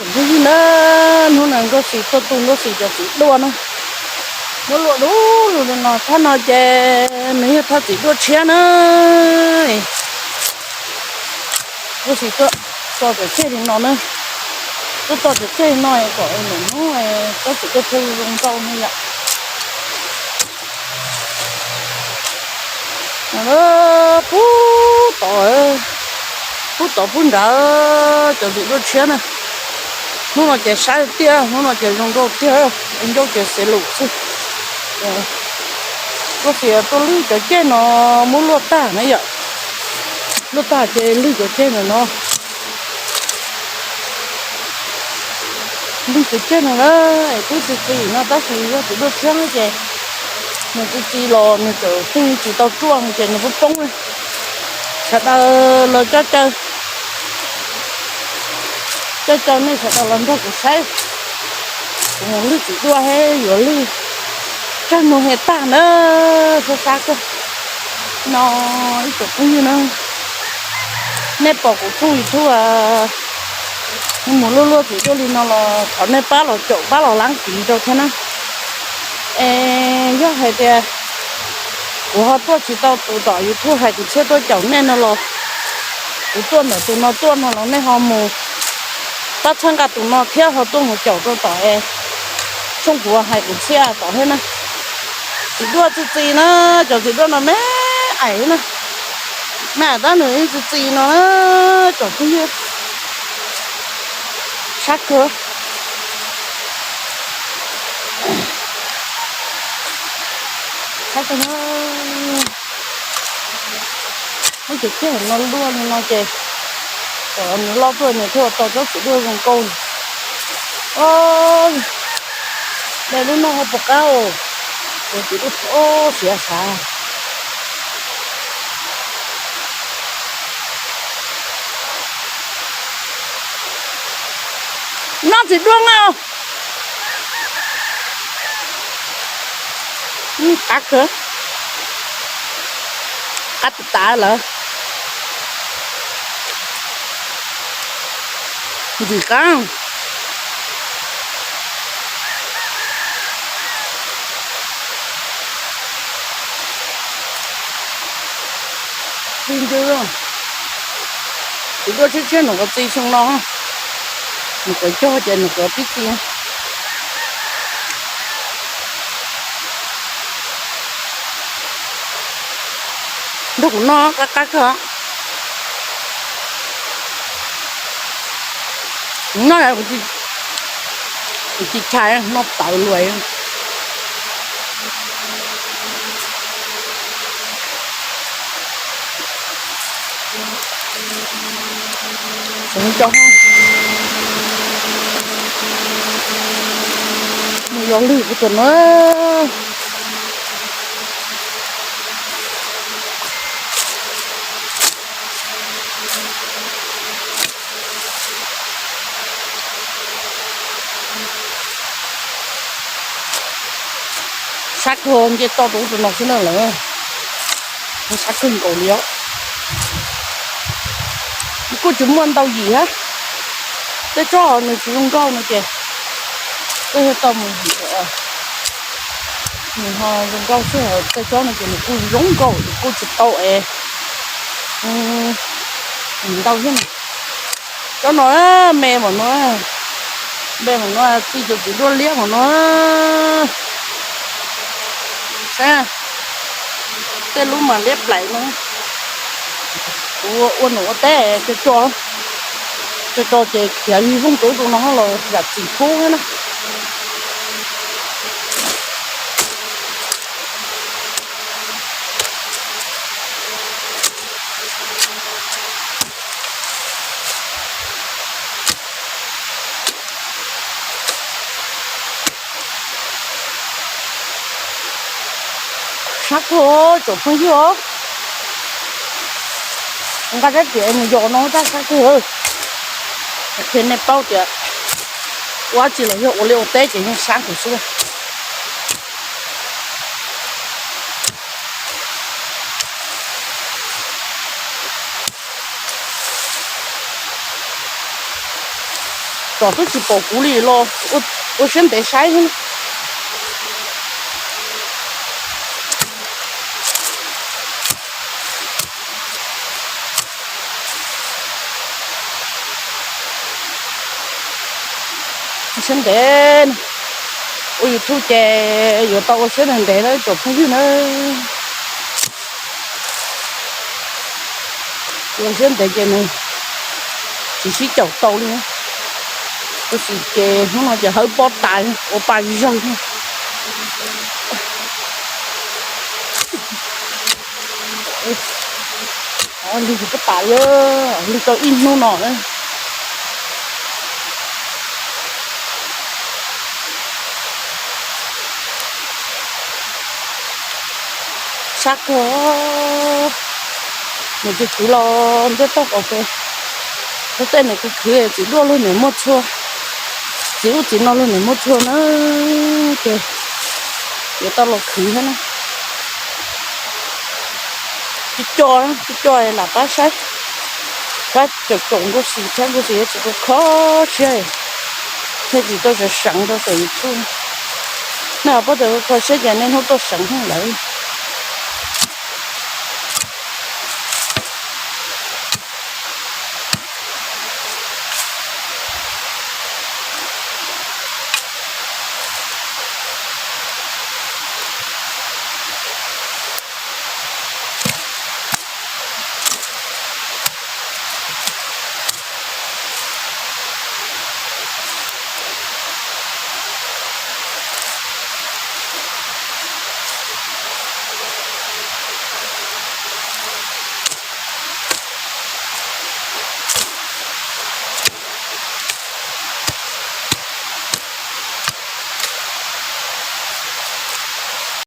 Tsoom phooj ywg na, hnub no Nkauj Xis tuaj tu Nkauj Xis cov txiv duaj na, muab luaj du lug li no. Thaj no ces nws yog thaj txiv duaj tshiab na. Nkauj Xis tuaj tso cov ceg li no na, tuaj tso cov ceg li no kom nws hnub tsob txiv duaj tshiab zoo nkauj ne yom. Pub tod, pub tod pub nrad cov txiv duaj tshiab na. Hnub no ces saib tiag, hnub no ces zoo nkauj tiag, ncauj ces xev lus xwb. Nkauj Xis tuaj lwj cov ceg no muab luaj tag na yom, luaj tag ces lwj cov ceg no no. Lwj cov ceg no na, es twb txi txiv no tab sis yog txiv duaj tshiab ces nws txi txiv los nws txawm pheej tsis tau ruaj ces nws poob poob. Sawv daws los coj caw, coj caw nej sawv daws los nrog kuv saib, kuv mus lwj txiv duaj thiab yuav lwj tsawg nug he tag na. Sab sab kawg no ib tsoom phooj ywg na, nej pom kuv tshooj YouTube mus luaj luaj txiv duaj li no los thov nej pab los caum pab los laab kiv rau thiab na. Es yog hais tias kuv ho tuaj tsis tau tus tom YouTube hais kuv thiaj tuaj caum nej no los, kuv tuaj ntawm tus no tuaj no los nej ho mus pab txhawb nqa tus no thiab ho tuaj mus caum rau tom es tshooj kuv hais kuv thiaj tod thiab na. Txiv duaj txi txiv na, cov txiv duaj no me aim na, me aim tab nws txi txiv no na, tsoom phooj ywg. Sab kawg, sab kawg na. Muab cov ceg no luaj li no ces kom nws loj tuaj nws thiaj ua tau tsob txiv duaj zoo nkauj. Os, de lub no ho puas qab os, cov txiv duaj siav sav. Noj txiv duaj na. Qab kawg, qab tas tas lawm. Ntxim qab. Txiv duaj tshiab tshiab nws kuj txi xyoo no, nws kuj cog ces nws kuj pib txi. Nrog kuv noj qab qab kawg. Kuv noj, kuv tsis tshais, noj tawv luaj. Mus yos lwj kuv tus no. Sab kawg, nce toj rau ub rau no xwb na lawm. Sab kawg nkaus li os. Kuj tsis muaj ntau yim hab. Tej tsob nws tsis zoo nkauj no ces koj yog tau mus yim, nws ho zoo nkauj xwb. Tej tsob no ces nws kuj zoo nkauj, kuj tsis tau es ntau thiab. Tsob no me mam no, me mam no, txi cov txiv duaj liab mam no. Saib, tej lub mas liab plaim no. Kuv ua nom ua teb tso tso, tso tso ces khiav yig vooj rau ub rau no los yam txim kub na. Sab kawg tsoom phooj ywg os, nqa rab riam mus yos no tab sab kawg. Qhia nej paub tias ua dab tsi los yog ua liaj ua teb ces yeej sab kawg xwb. tsom twb tsis pom kuv li los ua siab ntev saib. Siab ntev, ua YouTube ces yuav tau ua siab ntev ntev na tsoom phooj ywg na. Ua siab ntev ces nws tsis sib caum tau li. Tab sis ces hnub no ces hawb pob tas ua pa zawg. Lig tsis pub tas li, lig tau ib hnub no na. Sab kawg, nws tsis khwv los ntiaj teb qaum pes. Lub tej nws khwv khwv txiv duaj lub niam muaj tshuaj, txiv ub txiv no lub niam muaj tshuaj na, ces yuav tau los khwv thiab na. Tsis coj, tsis coj lam pab saib, pab caum caum nkuaj xis thiab nkuaj xis tsis kho siab, thiaj tsis tau seev seev rau saum YouTube. Nej ho paub tias kho siab ces niaj hnub tuaj seev lawm.